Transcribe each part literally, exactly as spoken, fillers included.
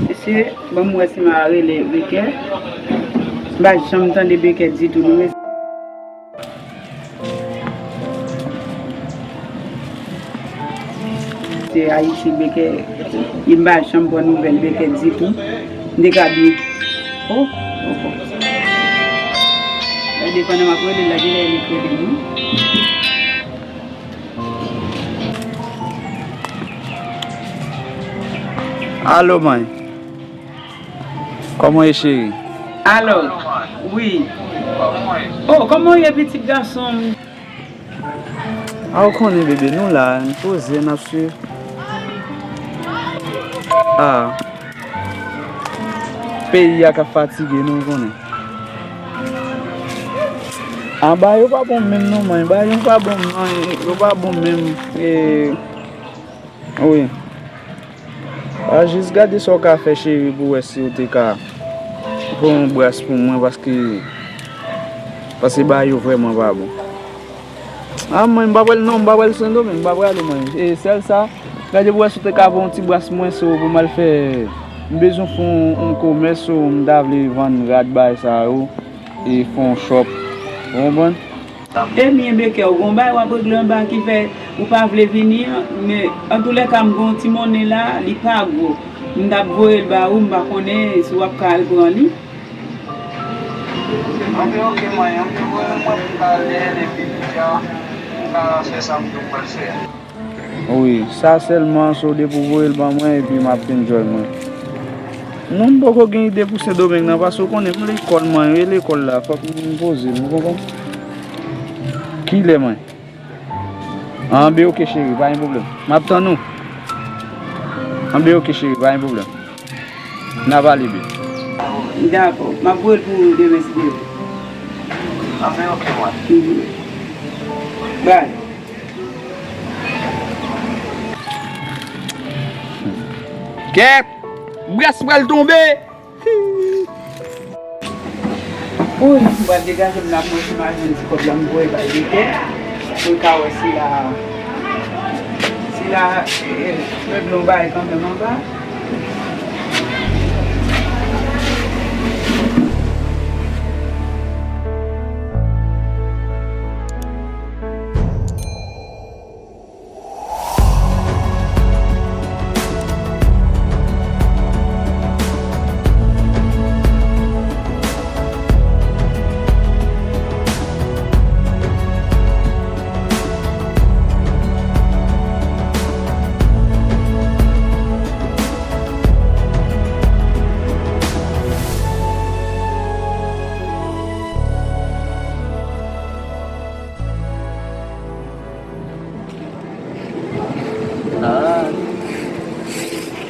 Mesye, ban m wè si m a rele Bekè. M pa janm tande Bekè ditou, non, mesye. Se Ayiti, Bekè, e m pa janm pran nouvèl Bekè ditou. M te ka di, oh, oh, oh. Sa depann, m ap rele l la, genlè li krede m, wi. Alo, man. Kòman w ye, cheri? Alo, wi. Oh, kòman w ye, pitit gason m? A, ou konnen, bebe, nou la, n poze, n ap swiv. A. Peyi a k ap fatige nou, ou konnen. A, bagay yo pa bon menm non, man. Bagay yo pa bon, man. Yo pa bon menm. E, wi. A, jis gade sa w ka fè, cheri, pou w wè si w te ka pran yon bras pou mwen, paske, paske bagay yo vrèman pa bon. A, mwen, m pa pral, non, m pa pral Sendomeng, m pa prale, mwen. E sèl sa, gade pou wè si w te ka pran yon ti bras mwen, so, pou m al fè, m bezwen fè yon, yon komès, so, m ta vle vann rad, bagay sa yo, e fè yon chòp. Ou konprann? Ebyen, Bekè, ou gon bagay w ap regle anba ki fè ou pa vle vini an, men antoulèka, m gon ti monnen la, li pa gwo. M t ap voye l ba ou, m pa konnen si w ap ka al pran li. Anben, oke, mwen, anben, voye l mwen pou m ka al dèyè l, epi kounye a, m ka fè sa m di w m pral fè a. Wi, sa sèlman, so depi w voye l ban mwen, epi m ap enjoy mwen. Non, m poko gen ide pou Sendomeng nan, paske w konnen m lekòl, mwen, e lekòl la, fòk m poze m, ou konprann? Kilè, mwen? Anben, oke, cheri, pa gen pwoblèm. M ap tann ou. Anben, oke, cheri, pa gen pwoblèm. N a pale byen. Dakò. M ap voye l pou ou demen, si Dye vle. Anben, oke, mwen. Mhm. Bye. Kèt! Bras pral tonbe! Woy, m pral degaje m la pou mwen, si m a jwenn ti kòb la, m voye bay Bekè. Pou l ka wè si la, si la, eh, regle yon bagay kanmenm anba. Ah.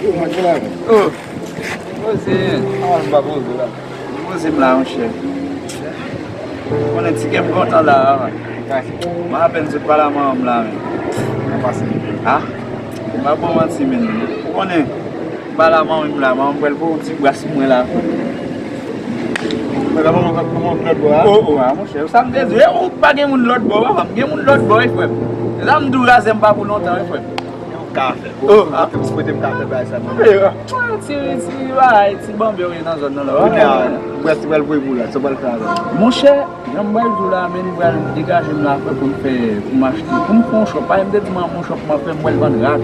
Yo, mwen gen la. Oh. Poze. Ah, m pa poze la. Poze m la, monchè. Konnen ti kè m kontan la, a, man. Mwen apèn sot pale a manman m la, men. Mwen pase. Ah? M pa ba w manti, men. Ou konnen. M pale a manmi m la, manmi m pral voye yon ti bras pou mwen la. Mwen la, manman m ap pran lòt bò a. Oh, oh, ah, monchè, sa m te di, eh, ou pa gen moun lòt bò, papa m gen moun lòt bò, wi, frè m. Se sa m di w, razè m pa pou lontan, wi, frè m. Yo ka fè. Oh, ah. Anpil sou kote m ka fè bagay sa, non. Eh, ah, ti, ti bagay, ti banbè w ye nan zòn nan la. Kounye a, bras li pral voye pou ou la, sa w pral fè avè l? Monchè, jan m pral di w la, men, m pral degaje m la, frè, pou m fè, pou m achte, pou m fè yon chòp. Paske m te di manman m yon chòp m ap fè, m pral vann rad.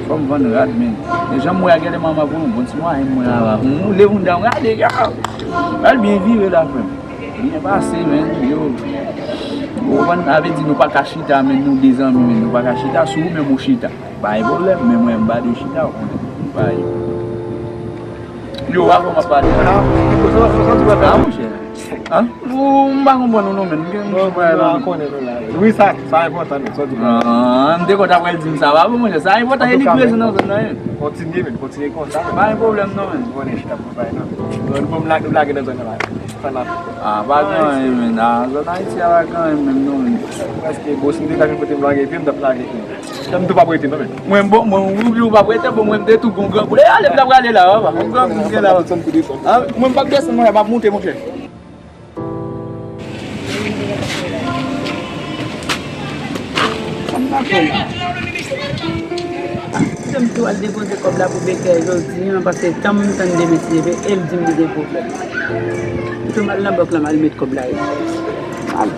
Fò m vann rad, men. E jan m wè a, genlè manman voye yon bon ti mwayen mwen ava. M woule moun dan, gade, yo! Pral byen vire la, frè m. Byen pase, men, yo. Ou konprann? Sa vle di nou pa ka chita, men, nou de zanmi, men, nou pa ka chita, si ou menm ou chita. Pa gen pwoblèm, men mwen, m pa dwe chita, ou konnen. M pa. Yo, avan m ap pale. Ah, monchè. An? Ou, m pa konprann ou non, men. M gen moun pa la. Wi, sa, sa enpòtan, men. Sa w di. Ah, m te kontan pou l di m sa. Pa bon, monchè, sa enpòtan, e li prezan nan zòn nan, wi. Kontinye, men. Kontinye konsa, men. Pa gen pwoblèm, non, men. Ou konnen chita pou bay, non. Nou, nou lage, nou lage nan zòn nan la. Sa n ap. Ah, pa gen anyen, men. Ah, zòn Ayiti a pa gen anyen menm, non, men. Prèske, bon, si m te ka jwenn kote m lage pye m, m t ap lage pye m. Sa m tou p ap rete, non, men. Mwen, bon, mwen, ou di ou p ap rete, bon, mwen, m te tou gon gran kout. E ale, m t ap prale la, papa. Gon gran kout gen la, papa. Ah, mwen, m p ap desann, monchè, m ap monte, monchè. Sa m t ap fè la? M tou al depoze kòb la pou Bekè jodi a, paske tan m tann de mesye, e l di m li gen pwoblèm. M tou m al nan bank la, m al met kòb la. Al.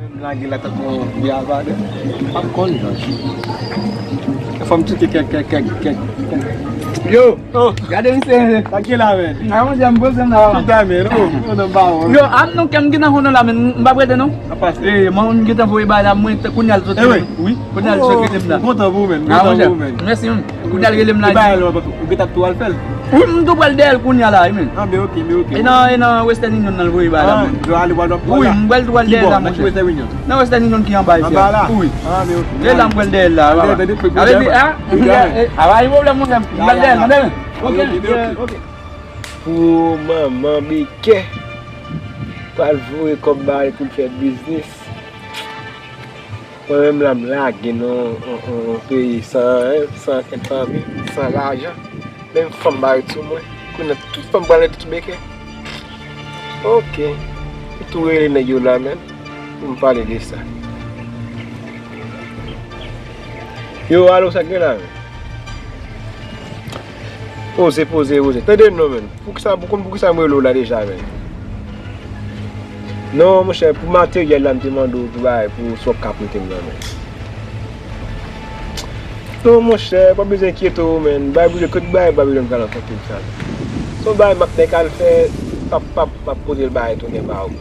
Mwen m lage la tankou yon vye avare. M p ap konn non. Fò m tcheke kèk, kèk, kèk, kèk, kèk. Yo! Oh! Gade misye! Sa k gen la, men? Nan, monchè, m poze m la. Chita, men. Oh, oh, nan bawon. Yo, a non, kè m gentan fon nan la, men m p ap rete non. Apa se? Eh, mwen, m gentan voye bay la, mwen, kounye a l sot. Eh, wi. Wi. Kounye a l sot rete m la. Kontan pou ou, men. Ah, kontan pou ou, men. Mèsi, men. Kounye a l rele m la. Li bay la, ou gentan tou al fè l? Wi, m tou pral dèyè l kounye a la, wi, men. Ah, ben, ok, ben, ok. E nan, e nan Western Union nan l voye bay la, men. Ah, ou ale, ou al, ou al la. Wi, m pral tou al dèyè la, monchè. Ki bò, nan ki Western Union? Nan Western Union ki anba isit. Anba la? Wi. Ah, ben, ok. E la m pral dèyè l la, papa. Tande, tande, tande. Avè di, ah, eh, eh, ah, pa gen pwoblèm, monchè. M pral dèyè l, tande, men. Ok, ok, ok. Pou manman Bekè pral voye kòb ba li pou l fè biznis. Mwen menm la m lage nan yon, yon, yon peyi san anyen, san kèk fanmi, san lajan. Menm fanm pa ret sou mwen. Kounye a tout fanm pral ret sou Bekè. Ok. M tou rele nèg yo la menm pou m pale de sa. Yo, alo, sa k gen la menm? Poze, poze, poze. Tande m non, menn. Poukisa, pou konn poukisa m rele w la deja, menn? Non, monchè, pou materyèl la, m te mande w pou bagay, pou sa w ka prete m nan, menn. Non, monchè, pa bezwen enkyete w, menn. Bagay pou kote bagay Babilòn pral rankontre m sa. Se yon bagay m ap nèk al fè, p ap, p ap, p ap pote l bagay tounen ba ou.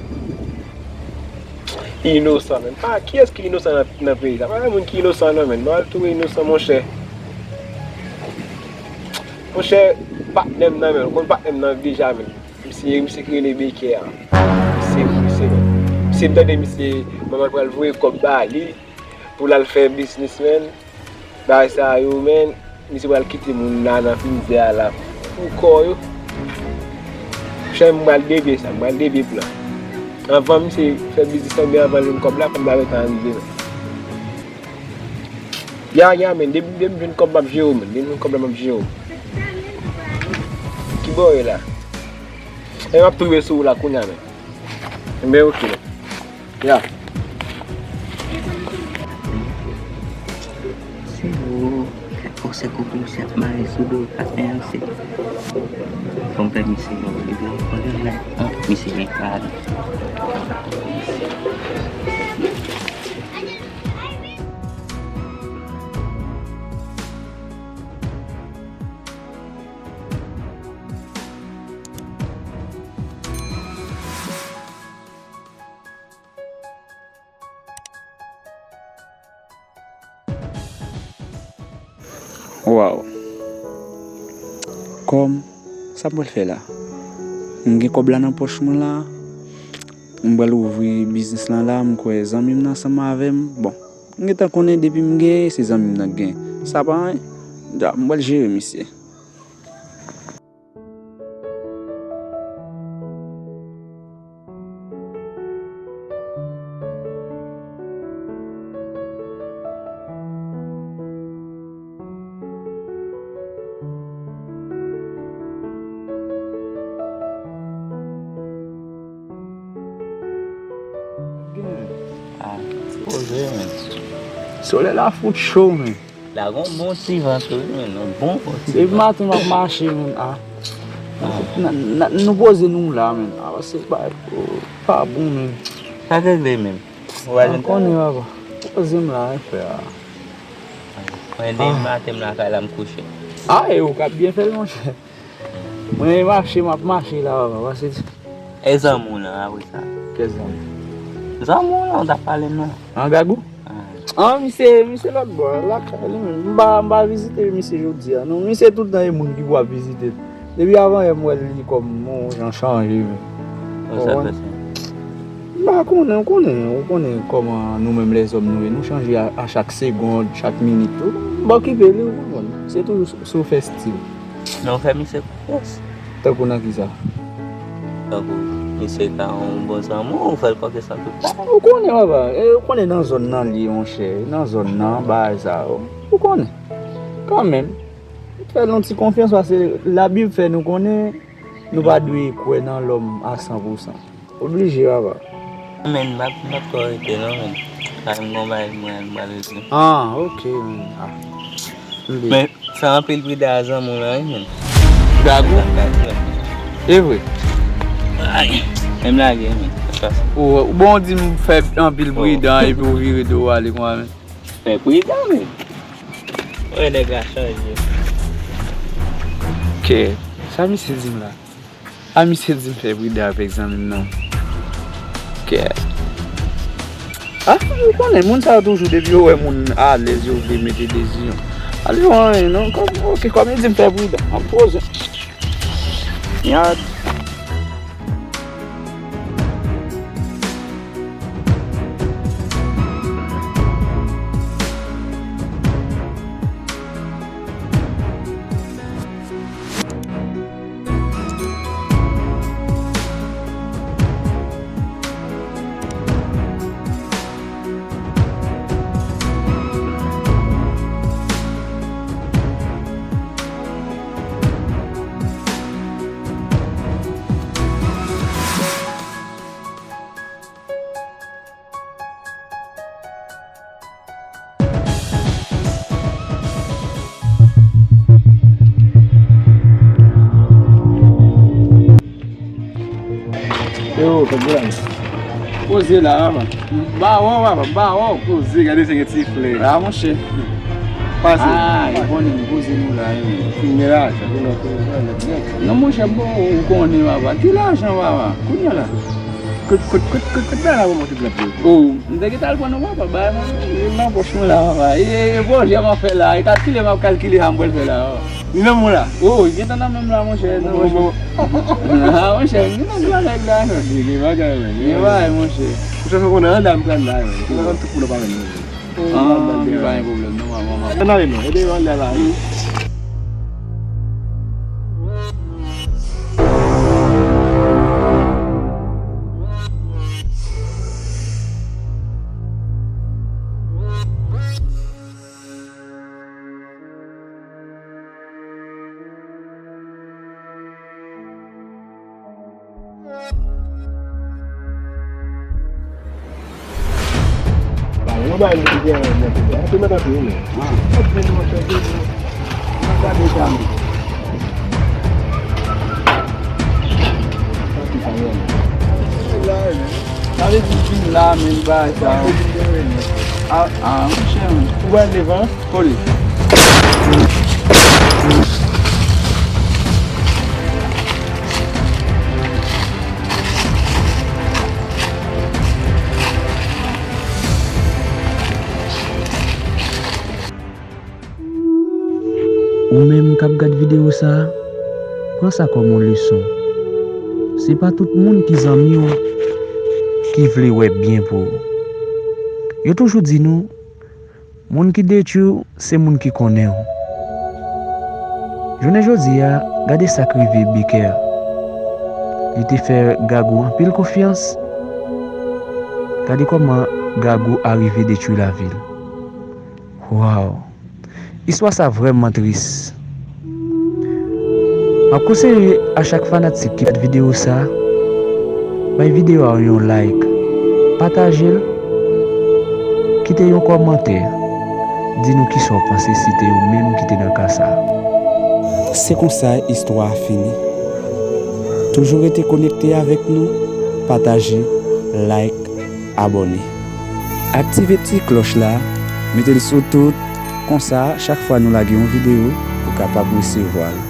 Inosan, menn. Pa, kiyès ki inosan nan, nan peyi sa? Pa gen moun ki inosan, non, menn. Mwen al touye inosan, monchè. Monchè, patnè m nan, menn. Ou konn patnè m nan deja, menn. Misye, misye ki rele Bekè a. Misye, misye, menn. Misye, m tande misye, manman l pral voye kòb ba li pou l al fè biznis, menn. Bagay sa yo, menn, misye pral kite moun la nan mizè a la pou kò yo. Chè, m pral devye sa, m pral devye plan. Anvan misye fè biznis lan, oubyen anvan l jwenn kòb la, kòb la gentan rive, menn. Ya, ya, menn, depi, depi m jwenn kòb, m ap jere w, menn. Depi m jwenn kòb la, m ap jere w. Ki bò w ye la? E m ap tou rive sou ou la kounye a, menn. Enben, oke, menn. Ya. Se ou, kòb se kòb misye ap mare sou do patnè a, se. Fò m fè misye yon, epi yon lè, an, misye gen kado. Waw. Kòm, sa m pral fè la? M gen kòb la nan pòch mwen la. M pral ouvri biznis lan la, m kwè zanmi m nan ansanm avè m. Bon, m gentan konnen depi m genyen, se zanmi m nan k genyen. Sa pa anyen. Dja, m pral jere misye. Ah, poze, men. Solèy la fout cho, men. La gon bon ti van tou, wi, men, yon bon bon ti van. Depi maten m ap mache, men, ah. Ah. N-, n-, nou poze nou la, men. Ah, paske pa, pa bon, men. Sa k regle, men? Ou pa jwenn travay? Konnen, papa. Poze m la, wi, frè, ah. Mwen, depi maten m lakay la, m kouche. Ah, e ou k ap byen fè l, monchè. Mwen mache, m ap mache la, papa, paske... E zanmi w lan, apre sa? Kè zanmi? Zanmi w lan, w t ap pale m nan. An, Gagou? Ah. An, misye, misye lòt bò, lakay li menm. M pa, m pa vizite misye jodi a, non. Misye tout tan e moun ki pou ap vizite l. Depi avan yè m wè l, li kòm yon jan chanje, men. Ou konprann? M pa konnen, ou konnen, ou konnen kòman nou menm lèzòm nou ye. Nou chanje a, a chak segond, chak minit. Ou pa okipe li, ou konprann. Se toujou sou, sou fè stil. Men ou fè misye konfyans. Tankou nan kisa? Tankou misye ka yon bon zanmi w, ou fè l konfyans nan tout bagay. Ou konnen, papa. E, ou konnen nan zòn nan li ye, monchè. Nan zòn nan, bagay sa yo. Ou konnen. Kanmenm. Fè l yon ti konfyans, paske Labib fè nou konnen nou pa dwe kwè nan lòm a san pou san. Oblije, papa. Men, m ap, m ap twò rete non, men. Sa m gon bagay mwen, m pral rete. Ah, ok, men. Ah. Men, fè anpil pridan a zanmi w lan, wi, men. Gagou? E vre? Ay, men m lage, men. Ou, ou bon, di m fè anpil pridan, epi ou vire do w ale konsa, men. Fè pridan, men. Wè, nèg la chanje. Ok. Sa misye di m la? A, misye di m fè pridan avèk zanmi m nan. Ok. A, ou konnen, moun sa yo toujou, depi yo wè moun alèz, yo vle mete dezisyon. Ale, yo anyen, non? Kòm, ok, kòm yo di m fè pridan, m ap poze. Yad. Yo, kòb la. Poze la, papa. Bawon, papa, bawon. Poze, gade se gen ti flè. A, monchè. Pase. A, e konnen m poze nou la, wi. Fin gen lajan, gen lòt, gen lòt, gen lòt. Non, monchè, bon, ou konnen, papa. Ki lajan, papa? Kounye a la. Kote, kote, kote, kote, kote bagay la pou monte plat yo? O, m te gentan al pran nan papa, bagay mwen, e nan pòch mwen la, papa. E, e, e pwojè m ap fè la, e kalkile m ap kalkile sa m pral fè la, papa. Li nan men w la? O, li gentan nan men m la, monchè, nan pòch mwen. A, monchè, m gentan di bagay la, non. Li gen bagay, wi. Gen bagay, monchè. Ou sa fè konnen, ann la m pral la, wi. Ou nan tout pou nou pa menm. Ah, men pa gen pwoblèm, non, manman, manman. Ann ale non, ede yo ann la la. Ba, yon bagay nou te gen nan tèt la, te mèt antre, men. Ah. Ap vin nan tèt nou. Nan gade sa, men. Sa ki pa yon. Sa vle di vin la, men, bagay sa. A, a, monchè, men. Ou wè devan? Kole. Ou menm k ap gad videyo sa a, pran sa kòm yon leson. Se pa tout moun ki zanmi w ki vle wè byen pou ou. Yo toujou di nou, moun ki detwi w, se moun ki konnen w. Jounen jodi a, gade sa k rive Beker. Li te fè Gagou anpil konfyans. Gade kòman Gagou arive detwi lavi l. Waw! Istwa sa vrèman tris. M ap konseye a chak fanatik ki gad videyo sa, bay videyo a yon like, pataje l, kite yon kòmantè, di nou kisa w panse si te ou menm ki te nan ka sa. Se konsa istwa a fini. Toujou rete konekte avèk nou, pataje, like, abòne. Aktive ti klòch la, mete l sou tout, konsa, chak fwa nou lage yon videyo, ou kapab resevwa l.